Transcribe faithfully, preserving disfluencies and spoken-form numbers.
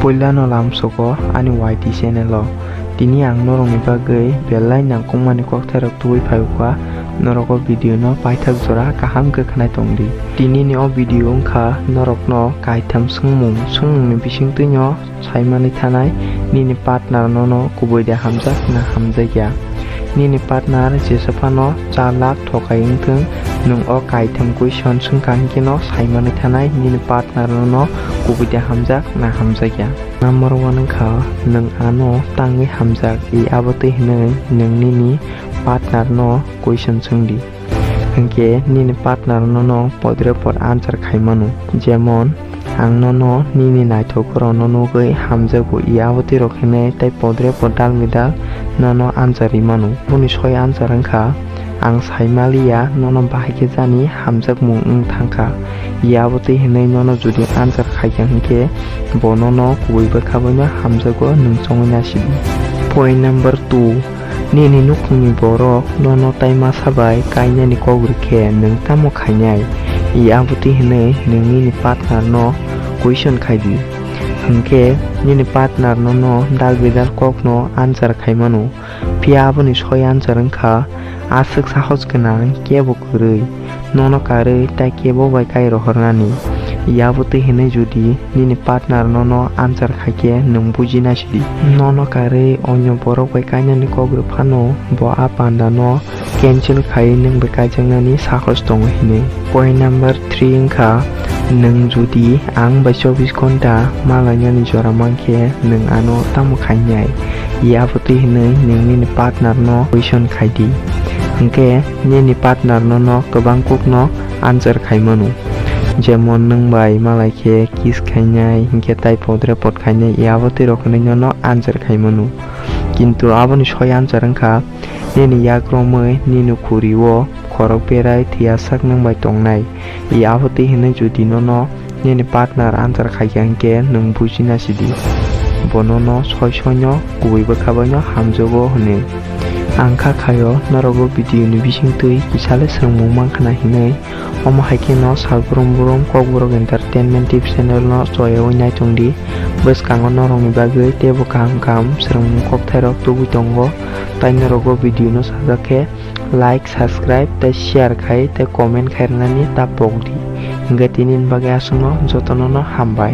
Puilano lamsogo ani Y T channel o. Tini ang norokni bagwi belai nangkukmani kokthairok tubui phaikha. Norok o video no paithak jora kaham khe khwnai tongdi. Tinini o video wngkha norokno kaitham swngmung. Swngmungni bisingtwino saimanwi thanai, nini partner nono kubui de hamjak na hamjakya. Nini partner jesa phano chalak thokai wngthwng, nwng o kaitham question swngkha hwnkhe no saimanwi thanai, nini partner nono kubui de hamjak na hamjakya. Number one wngkha, nwng ano tangwi hamjak, i abo twi hwnwi nwng nini partner no question swngdi. Hwnkhe nini partner nono podre pod answer khai mano. Jemon, ang nono nini naithok rokno nugwi hamjago, i abo twi rok hinwi tei podre pod dal bidal nono answer rwi mano. Boni soi answer wngkha, ang sai maliya nono bahai khe jani hamjakmung wng thangkha. I abo twi hinwi nono jodi answer khaikha hwnkhe bo nono kubui bwkha baino hamjago, nwng chongwi nasidi. Point number two. Nini nukhungni borok nono tai masa bai kainani kok rwkhe nwng tamo khainai? I abo twi hwnwi nwng nini partner no question khaidi. Hwnkhe nini partner nono dal bidal kokno answer khai mano. Phiya aboni soi answer wngkha, aswk sahos gwnang kebo kwrwi. Nono karwi tai kebo bai kai rohornani. Yabo twi hinwi jodi nini partner nono answer khaikhe nwng buji nasidi. Nono karwi onyo borok bai kainani kok rw phano bo a panda no cancel khaiwi nwng bai kaijaknani sahos tongo hinwi. Point number three wngkha, nwng jodi ang bai chobbish ghonta malainani jora mankhe nwng ano tamo khainai? Yabo twi hinwi nwng nini partner no question khaidi. Hwnkhe nini partner nono kwbang kokno answer khai mano. Jemon nwng bai malai khe kiss khainai, hinkhe tai podre pod khainai, yabo twi rok hinwi nono answer khai mano. Kintu aboni soi answer wngkha, nini yak romwi nini khuri o khorok berai thwiyasak nwng bai tongnai. I abo twi hinwi jodi nono nini partner answer khaikha hinkhe nwng buji nasidi. Bo nono soi soino kubui bwkha baino hamjago hwnwi. Ang kha khaio norok o video ni bisingtwi kisale swrwngmung mankha na hinwi. Omo hai kheno sal brum brum Kokborok Entertainment Tips channel no choyaui naitongdi. Bwskango norokni bagwi teibo kaham kaham swrwngmung kokthairok tubui tongo. Tai norok o video no sajak khe like, subscribe tei share khai tei comment khai rwnani ta pokdi. Hinkhe tinini bagwi aswkno jotono no hambai.